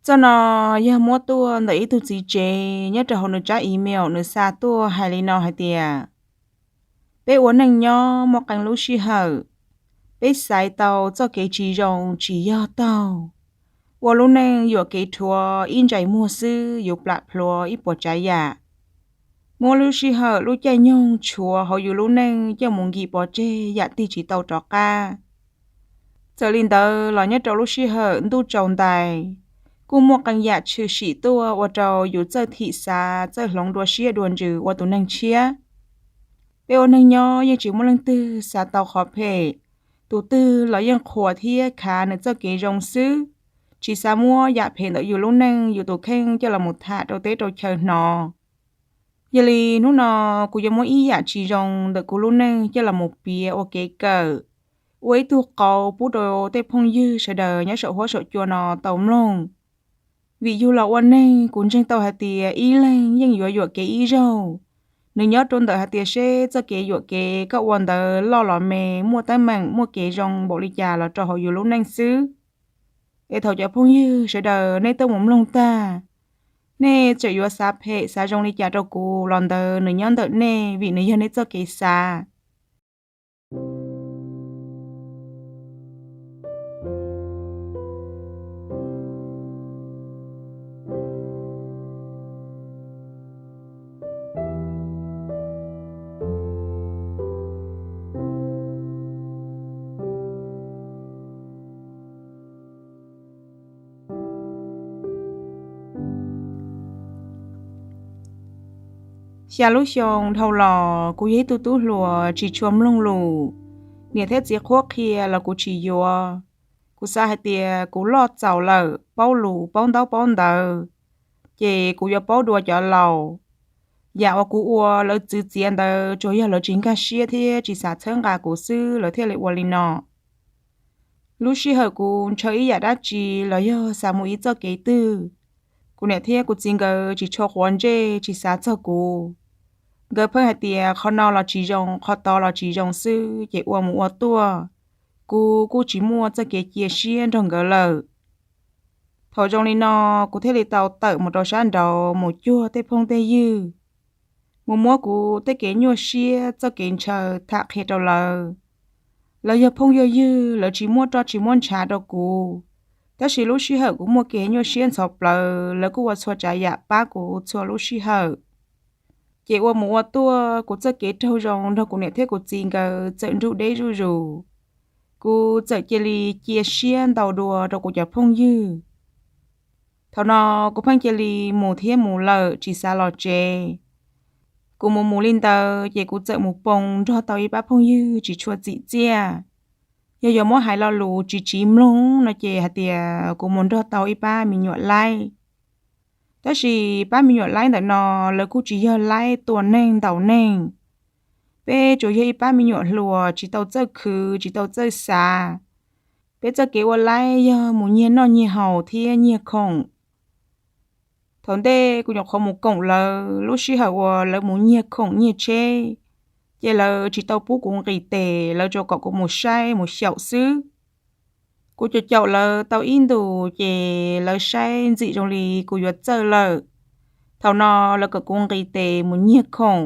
Txoj no yog muab tuaj ntawm ib tug txiv tsev nyob rau hauv nws tsab email, nws xa tuaj hais li no hais tias, peb ua neej nyob muaj qee lub sij hawm, peb xaiv tau txoj kev tsis zoo tsis yog taug, ua lub neej yuam kev rhuav ib ntsais muag xwb yuav plam plhuav ib puas tsav yam. Muab lub sij hawm lub caij nyoog tshuav hauv yus lub neej coj mus nkim pov tseg yam tig tsis tau rov qab. Txawm li ntawd los nyob rau lub sij hawm ntuj tsaus ntais, kuj muaj qee yam tshwm sim tuaj ua rau yus txawj thim xav txawj hloov dua siab dua ntsws ua tus neeg tshiab. Peb ua neeg nyob yeej tsis muaj leej twg xav tau qhov phem, tus twg los yeej qhuas thiab khav nws txoj kev zoo xwb, tsis xav muab yam phem ntawm yus lub neej yus tus kheej coj los mus tham rau teb rau chaw hnov. Yog li hnub no kuv yuav muab ib yam tsis zoo ntawm kuv lub neej coj los mus piav ua kev kawm, ua ib tug qauv pub rau tej phooj ywg sawv daws nyob saum huab saum cua no tau mloog. Vim yug los ua neeg kuv ntseeg tau hais tias ib leeg yeej yuav yuam kev ib zaug. Nws nyob rau ntawm hais tias seb txoj kev yuam kev koj ua ntawd loj los me, muaj teeb meem muaj kev zoo npaum li cas los rau hauv yus lub neej xwb. Es thaum cov phooj ywg sawv daws nej tuaj mus mloog tag, nej tseem yuav xav phem xav zoo li cas rau kuv los ntawd nws nyob ntawm nej, vim nws yog nej txoj kev xav. Xya lub xyoo dhau los kuv yog ib tug tub hluas tsis tshua mloog lus, niam thiab txiv qhuab qhia los kuv tsis yuav. Kuv xav hais tias kuv loj txaus lawm, paub lus paub ntaub paub ntawv, ces kuv yuav paub dua cov laus. Yam uas kuv ua lawv txwv txiav ntawd tsuas yog lawv tsis nkag siab thiab tsis xav txhawb nqa kuv xwb lawv thiaj li ua li no. Lub sij hawm kuv ntshaw ib yam dab tsi los yog xav mus ib txoj kev twg, kuv niam thiab kuv txiv nkawd tsis tshua quav ntsej tsis xav txog kuv. Nkawd pheej hais tias qhov no los tsis zoo qhov tod los tsis zoo xwb ces ua mus ua tuaj, kuv kuj tsis muaj txoj kev cia siab nrog nkawd lawm. Thaum zoo li no, kuv thiaj li tau tawm mus rau sab nraud mus cuag tej phooj tej ywg, mus muab kuv tej kev nyuaj siab txoj kev ntshaw tham qhia rau lawv. Lawv yog phooj yog ywg, lawv tsis muab roj tsis muab ntshav rau kuv, tab sis lub sij hawm kuv muaj kev nyuaj siab ntxhov plawv lawv kuj ua txhua tsav yam pab kuv txhua lub sij hawm. Ces ua mus ua tuaj kuv txoj kev raug zoo nrog kuv niam thiab kuv txiv nkawd txawm nrug deb zuj zus. Kuv txawm cia li cia siab ntau dua rau kuv cov phooj ywg. Thaum no kuv pheej cia li mus thiab mus lawm tsis xav los tsev. Kuv mus mus li ntawd ces kuv txawm mus poo nrog tau ib pab phooj ywg tsis tshua txim txiaj. Yog yuav muab hais lo lus tsis tsiv mloog no ces hais tias kuv mus nrog tau ib pab me nyuam laib. Tab sis pab me nyuam laib ntawm no lawv kuj tsis yog laib tua neeg ntaus neeg. Peb tsuas yog ib pab me nyuam hluas tsis tau txawj khwv tsis tau txawj xav. Peb txoj kev ua laib yog mus nyiag noj nyiag haus thiab nyiag khoom. Thaum ntej kuv nyuam qhuav mus koom lawv lub sij hawm uas lawv mus nyiag khoom nyiag tsheb, ces lawv tsis tau pub kuv nqis tes, lawv tsuas kom kuv mus saib mus xyaum xwb. Kuv caum caum lawv tau ib ntus ces lawv saib ntxim zoo li kuv yuav txawj lawm. Thaum no lawv kom kuv nqis tes mus nyiag khoom.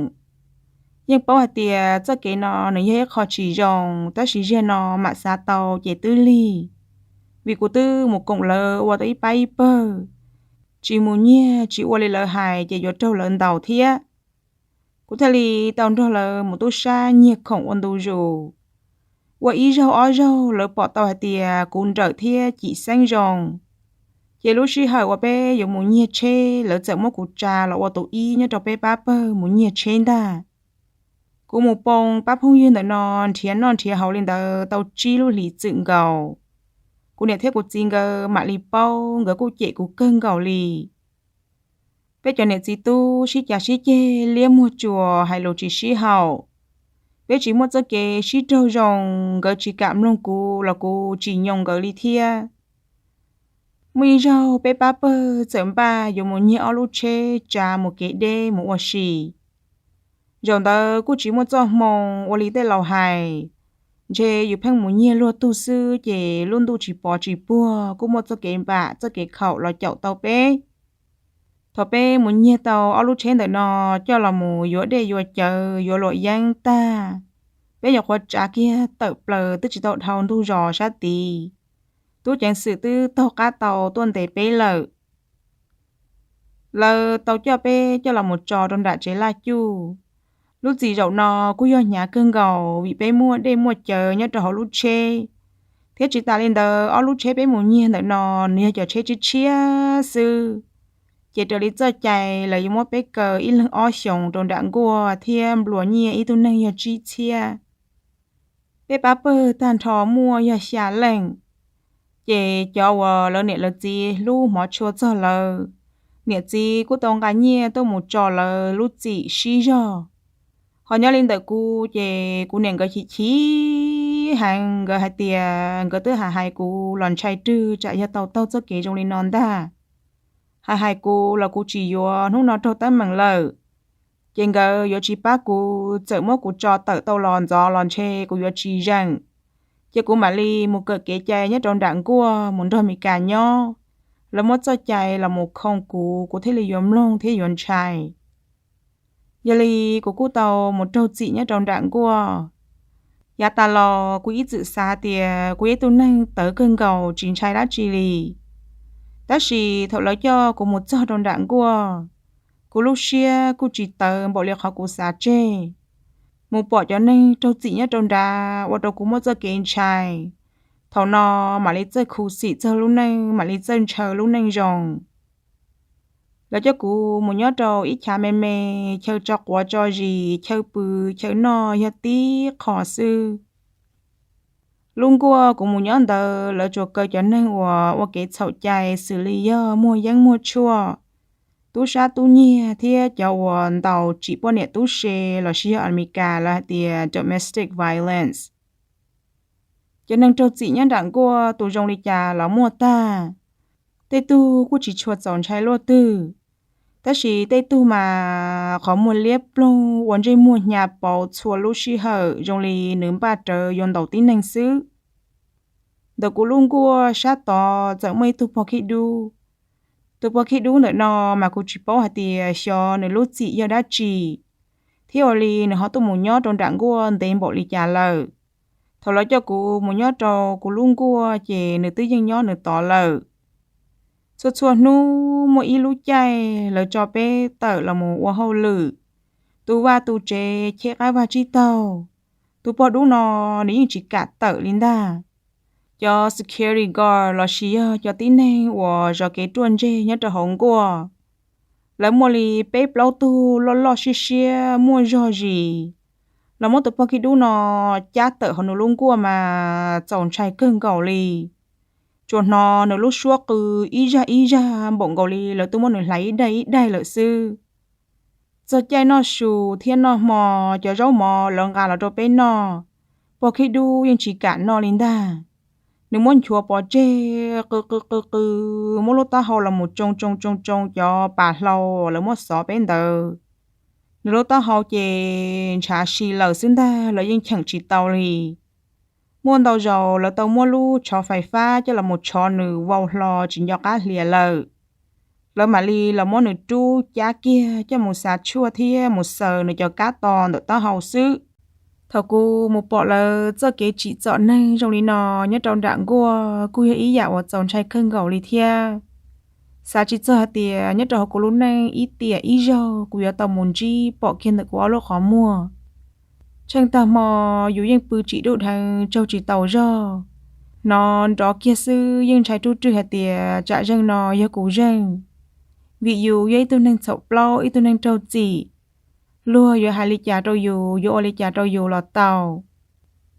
Yeej paub hais tias txoj kev no nws yog ib qho tsis zoo, tab sis ziag no mam xav tau ces twb lig, vim kuv twb mus koom lawv ua tau ib pab ib pawg. Tsis mus nyiag tsis ua li lawv hais ces yuav raug lawv ntaus thiab. Kuv thiaj li tau nrog lawv mus tub sab nyiag khoom ua ntu zus. Ua ib zaug ob zaug lawv pom tau hais tias kuv nrawm thiab cim xeeb zoo, ces lub sij hawm uas peb yuav mus nyiag tsheb lawv txawm muab kuv tsa los ua tus ib nyob rau peb pab pawg mus nyiag tsheb ntag. Kuv mus poo pab phooj ywg ntawm no nrhiav noj nrhiav haus li ntawd tau tsib lub hlis txwm nkaus. Kuv niam thiab kuv txiv nkawd mam li paub, nkawd kuj cem kuv kawg nkaus li. Peb cov niam txiv tub sib cav sib ceg liab muag tsuas hais lus tsis sib haum. Peb tsis muaj txoj kev sib raug zoo, nkawd tsis kam mloog kuv los kuv tsis nyoo nkawd li thiab. Muaj ib zaug peb pab pawg txawm npaj yuav mus nyiag ob lub tsheb tsa mus kev deb mus ua si. Zaum ntawd kuj tsis muaj txoj hmoo ua li tej laus hais, Ntshe yus pheej mus nyiag luag tug xwb ces lub ntuj tsis pov tsis puag kuj muaj txoj kev npam txoj kev khaum los caum tau peb. Thaum peb mus nyiag tau ob lub tsheb ntawm no coj los mus yuav dej yuav cawv yuav luam yeeb tag, peb nyuam qhuav tsav kiag tawm plaws twb tsis tau dhau ntug zos sab tid, tub ceev xwm twb taug qab tau tuaj ntes peb lawm. Lawv tau coj peb coj los mus tso rau nram tsev laj cuj. Lub txim zaum no kuj yog hnyav kawg nkaus vim peb muaj dej muaj cawv nyob rau hauv lub tsheb, thiab tsis tas li ntawd ob lub tsheb peb mus nyiag ntawm no nws yog cov tsheb tshiab tshiab xwb, ces raws li txoj cai lawv yuav muab peb kaw ib leeg ob xyoos rau nram nkuaj thiab nplua nyiaj ib tug neeg yog tsib txhiab. Peb pab pawg tag nrho muaj yog xya leej, ces cov uas lawv niam lawv txiv hlub hmov tshua txog lawv, niam txiv kuj tau nqa nyiaj tuaj mus tso lawv lub txim sib zog. Ho nyob li ntawm kuv ces kuv niam nkawd chim chim heev, nkawd hais tias nkawd twb hais hais kuv los ntshai rwg tsam yog tau taug txoj kev zoo li no ntag. Hais hais kuv los kuv tsis yuav, hnub no raug teeb meem lawm, ces nkawd yuav tsis pab kuv, txawm muab kuv tso tawm tau los ntxov los ntshe kuv yuav tsis zeem. Ces kuv mam li mus kawm kev cai nyob rau nram nkuaj mus nrog Mes Kas nyob, lawv muab txoj cai los mus khoo kuv, kuv thiaj li yuav mloog thiab yuav ntshai. Yog li kuv kuj tau mus raug txim nyob rau nram nkuaj. Yav tas los kuv ib txwm xav tias kuv yog ib tug neeg tawv kawg nkaus tsis ntshai dab tsi li. Tab sis thaum lawv coj kuv mus txog rau nram nkuaj, kuv lub siab kuj tsis tawv npaum li qhov kuv xav tseg. Mus pom cov neeg raug txim nyob rau nrad ua rau kuv muaj txoj kev ntshai. Thaum no mam li txawj khuv xim txog lub neej, mam li txawj ntshaw lub neej zoo. Lawv coj kuv mus nyob rau ib chav me me, chaw tso quav tso zis, chaw pw chaw noj yog tib qho xwb. Lub nkuaj kuv mus nyob ntawd lawv tsuas kaw cov neeg uas ua kev txhaum cai xws li yog muag yeeb muag tshuaj, tub sab tub nyiag thiab cov uas ntaus tsim poj niam tub se los sis yog Amelikas lawv hais tias domestic violence. Cov neeg raug txim nyob nram nkuaj tus zoo li cas los muaj tag. Tej tug kuj tsis tshua txaus ntshai luaj twg, tab sis tej tug mas qhov muag liab ploog ua ntsej muag hnyav pauv txhua lub sij hawm zoo li nws npaj rawv yuav ntaus tib neeg xwb. Ntawm kuv lub nkuaj sab tod txawm muaj ib tug pog khib dub. Tus pog khib dub ntawm no mas kuv tsis paub hais tias xyov nws lub txim yog dab tsi, thiab ua li nws ho tuaj mus nyob rau nram nkuaj ntev npaum li cas lawm. Thaum lawv coj kuv mus nyob rau kuv lub nkuaj ces nws twb yeej nyob nws tod lawm. Txhua txhua hnub muaj ib lub caij lawv tso peb tawm los mus ua hauj lwm, tu vaj tu tsev, cheb qab vag tsib taug. Tus pog dub no nws yeej tsis kam tawm li ntag. Cov security guard los sis yog cov tib neeg uas zov kev ruaj ntseg nyob rau hauv nkuaj, lawv muaj li peb plaub tug loj loj siab siab muaj zog zis, los muab tus pog khib dub no cab tawm hauv nws lub nkuaj mas txaus ntshai kawg nkaus li. Tsuas hnov nws lub suab qw ib zag ib zag npaum nkaus li lawv twb muab nws hlais ib daig ib daig lawm xwb. Txog caij noj su thiab noj hmo, cov zaub mov lawv nqa los rau peb noj, pog khib dub yeej tsis kam noj li ntag. Nws muab nchuav pov tseg, qw qw qw qw, muab lub taub hau los mus tsoo tsoo tsoo tsoo cov pas hlau lawv muab xov peb ntawd. Nws lub taub hau ces ntshav si lawm xwb ntag, lawv yeej cheem tsis tau li. Muaj ntau zaus lawv tau muab lub tshov fais fab coj los mus tshov nws vau hlo tsis nco qab hlias lawm. Lawv mam li los muab nws rub cab kiag coj mus xav tshuaj thiab mus xaws nws cov kab to ntawm taub hau xwb. Thaum kuv mus pom lawv txoj kev tsim txom neeg zoo li no nyob rau nram nkuaj kuj yog ib yam uas txaus ntshai kawg nkaus li thiab. Xav tsis txog hais tias nyob rau hauv kuv lub neej ib tiam ib zaug kuv yuav tau mus ntsib pom kiag ntawm kuv ob lub qhov muag. Tsheej tag hmo yus yeej pw tsis dub dheev tsaug tsis tau zog, hnov nrov kiag xwb yeej ntshai ruj rwg hais tias tsam zeej no yog kuv zeej, vim yus yog ib tug neeg txhaum plaub ib tug neeg raug txim. Luag yuav hais li cas rau yus, yuav ua li cas rau yus los tau.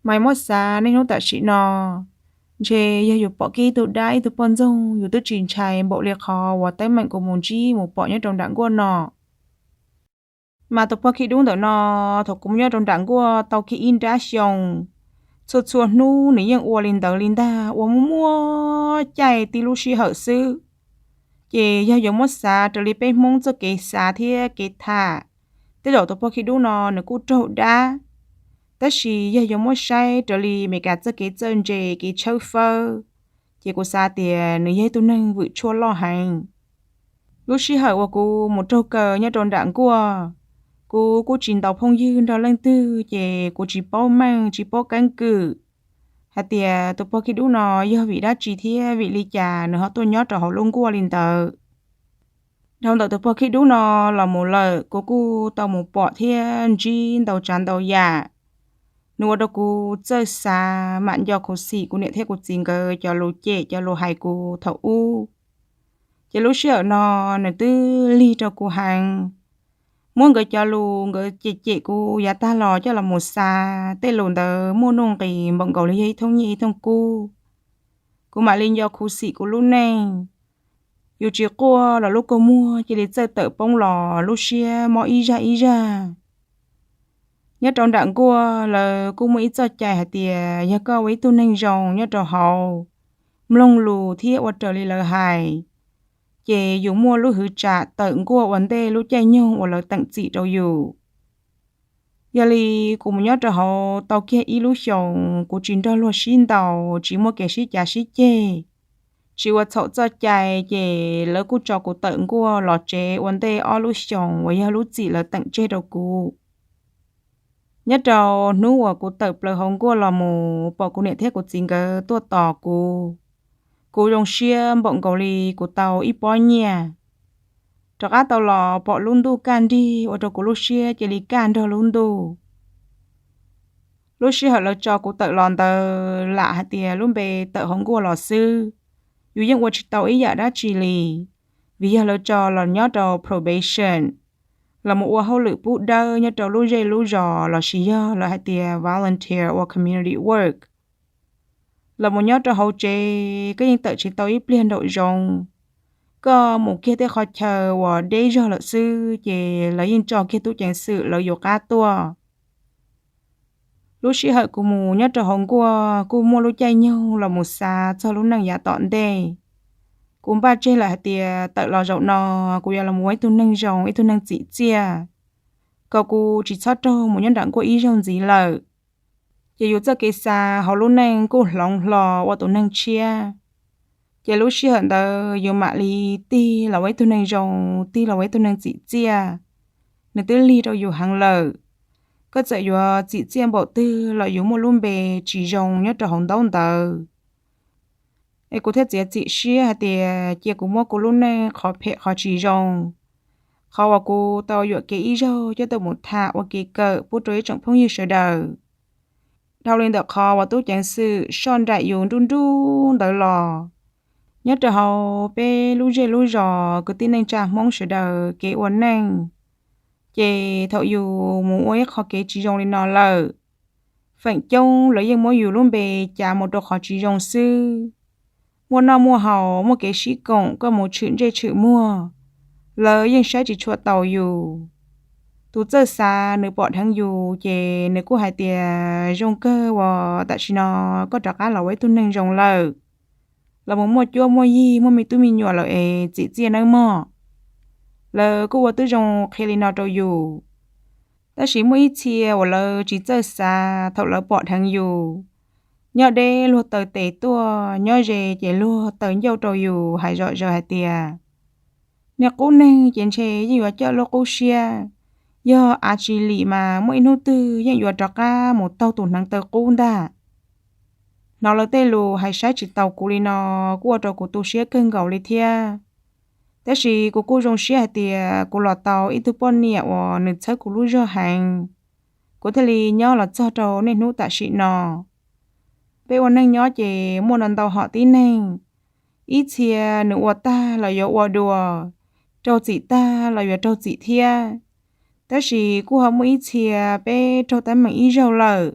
Mas muab xav niaj hnub tam sim no, ntshe yog yus pom kiag ib tug dab ib tug poj ntxoog yus twb tsis ntshai npaum li qhov uas teeb meem kuv mus ntsib mus pom nyob rau nram nkuaj no. Mas tus pog khib dub ntawm no, thaum kuv mus nyob rau nram nkuaj tau kiag ib nrab xyoo, txhua txhua hnub nws yeej ua li ntawd li ntag, ua muaj muaj caij tib lub sij hawm xwb. Ces yog yuav muab xav raws li peb Hmoob txoj kev xav thiab kev tham, tej zaum tus pog khib dub no nws kuj raug dab. Tab sis yog yuav muab saib raws li Meskas txoj kev txawj ntse kev tshawb fawb, ces kuv xav tias nws yog ib tug neeg vwm tshuaj loj heev. Lub sij hawm uas kuv mus raug kaw nyob rau nram nkuaj, kuv kuj tsis ntaus phooj ywg nrog leej twg, ces kuv tsis paub meej tsis paub keeb kwm hais tias tus pog khib dub no yog vim dab tsi thiab vim li cas nws ho tuaj nyob rau hauv lub nkuaj li ntawd. Dhau ntawm tus pog khib dub no los mus lawm, kuv kuj tau mus pom thiab ntsib ntau tsav ntau yam. Nws ua rau kuv txawj xav, mam nco khuv xim kuv niam thiab kuv txiv nkawd cov lus cem cov lus hais kuv thaum ub. Ces lub sij hawm no nws twb lig rau kuv heev. Muab nkawd cov lus nkawd cem cem kuv yav tag los coj los mus xav, tej lus ntawd muaj nuj nqis npaum nkaus li yog ib thooj nyiaj ib thooj kub. Kuv mam li nco khuv xim kuv lub neej. Yus tsis quaj los lub kua muag cia li txawj tawm poob los lub siab mob ib zaj ib zaj. Nyob rau nram nkuaj lawv kuj muaj ib txoj cai hais tias yog koj ua ib tug neeg zoo nyob rau hauv, mloog lus thiab ua raws li lawv hais, ces yus muaj lub hwv tsam tawm nkuaj ua ntej lub caij nyoog uas lawv teem txim rau yus. Yog li kuv mus nyob rau hauv tau kiag ib lub xyoos, kuv tsis nrog luag sib ntaus, tsis muaj kev sib cav sib ceg, tsis ua txhaum txoj cai, ces lawv kuj tso kuv tawm nkuaj los tsev ua ntej ob lub xyoos uas yog lub txim lawv teem tseg rau kuv. Nyob rau hnub uas kuv tawm plaws hauv nkuaj los mus pom kuv niam thiab kuv txiv nkawd tuaj tos kuv, kuv zoo siab npaum nkaus li kuv tau ib pob nyiaj. Rov qab tau los pom lub ntuj kaj nrig ua rau kuv lub siab cia li kaj nrog lub ntuj. Lub sij hawm lawv tso kuv tawm los ntawd lam hais tias lub npe tawm hauv nkuaj los xwb, yus yeej ua tsis tau ib yam dab tsi li, vim yog lawv tso los nyob rau probation, los mus ua hauj lwm pub dawb nyob rau lub zej lub zos lossis yog lawv hais tias volunteer ua community work. Los mus nyob rau hauv tsev koj yeej tawm tsis tau ib pliag nraum zoov, koj mus kiag tej qhov chaw uas deb zog lawm xwb ces lawv yeej tso kiag tub ceev xwm lawv yuav qab tuaj. Lub sij hawm kuv mus nyob rau hauv nkuaj kuj muaj lub caij nyoog los mus xav txog lub neej yav tom ntej. Kuv npaj tseg lawm hais tias tawm los zaum no kuv yuav los mus ua ib tug neeg zoo ib tug neeg txim txiaj, kom kuv tsis txhob raug mus nyob nram nkuaj ib zaug ntxiv lawm. Ces yus txoj kev xav hauv lub neej kuj hloov hlo ua tus neeg tshiab. Ces lub sij hawm ntawd yus mam li tig los ua ib tug neeg zoo, tig los ua ib tug neeg txim txiaj. Nws twb lig rau yus heev lawm, koj txawm yuav txim txiaj npaum twg los yus muaj lub npe tsis zoo nyob rau hauv ntaub ntawv. Es kuv thiaj txiav txim siab hais tias cia kuv muab kuv lub neej qhov phem qhov tsis zoo, qhov uas kuv tau yuam kev ib zaug coj tuaj mus tham ua kev kawm pub rau ib tsoom phooj ywg sawv daws. Dhau li ntawm qhov uas tub ceev xwm soj nraim yus nruj nruj ntawd los, nyob rau hauv peb lub zej lub zos kwv tij neej tsa Hmoob sawv daws kev ua neej, ces thaum yus mus ua ib qho kev tsis zoo li no lawm, feem coob lawv yeej muab yus lub npe cav mus rau qhov tsis zoo xwb. Muaj noj muaj haus, muaj kev sib koom, koj mus tshwm ntsej tshwm muag, lawv yeej saib tsis tshua taus yus. Tus txawj xav nws pom dheev yus ces nws kuj hais tias zoo kawg uas tam sim no koj rov qab los ua ib tug neeg zoo lawm, los mus muaj cuab muaj yig muaj me tub me nyuam lawm es txim txiaj nawb mog. Lawv kuj ua tib zoo qhia li no rau yus. Tab sis muaj ib txhia uas lawv tsis txawj xav, thaum lawv pom dheev yus, nyob deb luag taw tes tuaj, nyob ze ces luag taw ncauj rau yus hais zom zaws hais tias, niag qub neeg ces ntshe yeej yuav coj lub qub siab, yog av tsis lim mas muaj ib hnub twg yeej yuav rov qab mus taug tus hneev taw qub ntag. Hnov lawv tej lus hais saib tsis taus kuv li no kuj ua rau kuv tu siab kawg nkaus li thiab. Tab sis kuv kuj zoo siab hais tias kuv los tau ib tug poj niam uas nws txhawb kuv lub zog heev, kuv thiaj li nyob los txog rau niaj hnub tam sim no. Peb ua neej nyob ces muaj ntau ntau hom tib neeg, ib txhia nws ua tag los yuav ua dua, raug txim tag los yuav raug txim thiab. Tab sis kuj ho muaj ib txhia peb raug teeb meem ib zaug lawm,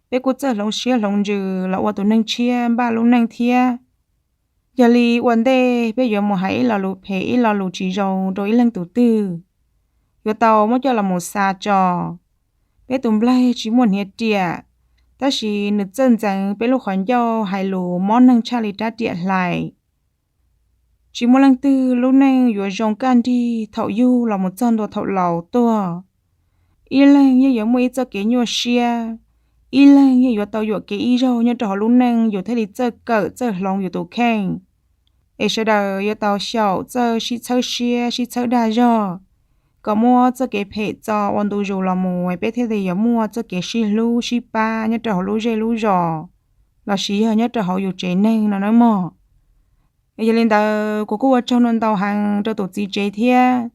peb kuj txawj hloov siab hloov ntsws los ua tus neeg tshiab npaj lub neej thiab. Yog li ua ntej peb yuav mus hais ib lo lus phem ib lo lus tsis zoo rau ib leeg tus twg, yuav tau muab coj los mus xa tso. Peb tus nplaig tsis muaj hniav riam, tab sis nws txawj ntxeev peb lub qhov ncauj hais lus mob neeg tshaj li rab riam hlais. Tsis muaj leej twg lub neej yuav zoo kaj nrig thaum yug los mus txog ntua thaum laus tuag. Ib leeg yeej yuav muaj ib txoj kev nyuaj siab, ib leeg yeej yuav tau yuam kev ib zaug nyob rau hauv lub neej yus thiaj li txawj kawm txawj hloov yus tus kheej. Es sawv daws yuav tau xyaum txawj sib txhawb siab sib txhawb dag zog, kom muab txoj kev phem txo ua ntu zus los mus, peb thiaj li yuav muaj txoj kev sib hlub sib pab nyob rau hauv lub zej lub zos lossis yog nyob rau hauv yus tsev neeg no nawb mog. Yog li ntawd kuv kuj ua tsaug ntau heev rau tus txiv tsev thiab,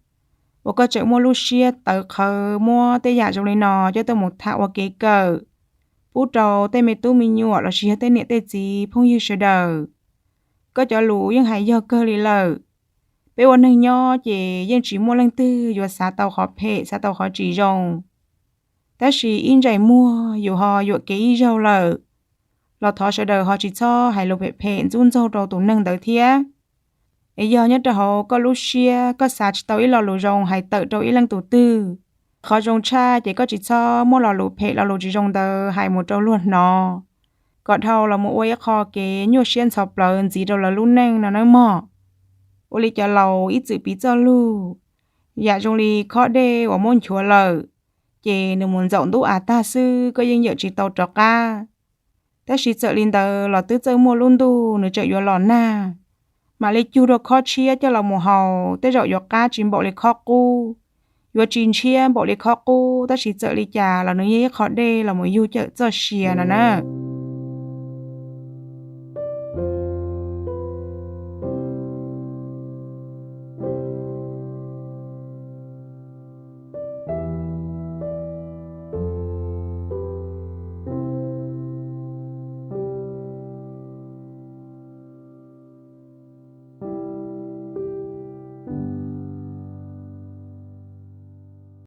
uas koj tseem muaj lub siab tawv qhawv muab tej yam zoo li no coj tuaj mus tham ua kev kawm pub rau tej me tub me nyuam lossis yog tej niam tej txiv phooj ywg sawv daws. Koj cov lus yeej hais yog kawg li lawm. Peb ua neeg nyob ces yeej tsis muaj leej twg yuav xav tau qhov phem xav tau qhov tsis zoo. Tab sis ib ntsais muag yus ho yuam kev ib zaug lawm, los thov sawv daws ho tsis txhob hais lus phem phem ntxub ntxaug rau tus neeg ntawd thiab. Es yog nyob rau hauv koj lub siab koj xav tsis tau ib lo lus zoo hais tawm rau ib leej tus twg, qhov zoo tshaj ces koj tsis txhob muab lo lus phem lo lus tsis zoo ntawd hais mus rau luag hnov, kom dhau los mus ua ib qho kev nyuaj siab ntxhov plawv ntxiv rau lawv lub neej no nawb mog. Ua li cov laus ib txwm piv txoj lug, yam zoo li khob dej uas muab nchuav lawm, ces nws mus ntxaum ntub av tag xwb koj yeej yawm tsis tau rov qab. Tab sis txawm li ntawd los twb txawj muaj lub ntuj nws tseem yuav los nag, mam li cug dua khob tshiab coj los mus haus tej zaum yuav qab tsis npaum li khob qub, yuav tsis ntshiab npaum li khob qub, tab sis txawm li cas los nws yog ib qho dej los mus yug cawm txoj sia no na.